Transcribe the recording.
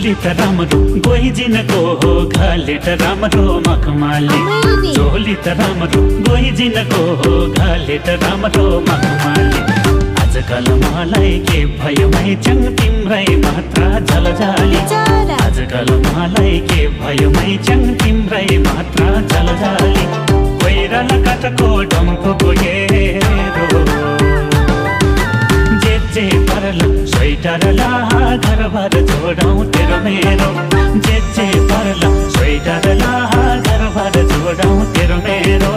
चोली त राम्रो गोइजिनको हो घाले त राम्रो मखमली चोली त राम्रो गोइजिनको हो घाले त राम्रो मखमली आजकल मलाई के भयो मैचङ तिम्रै मात्र झलझली आजकल मलाई के भयो मैचङ तिम्रै मात्र झलझली कोइराला काठको डम्फु गएर जे परला स्वेटरला घरबार जोडाउँ तेरो मेरो जे परला स्वेटरला घरबार जोडाउँ तेरो मेरो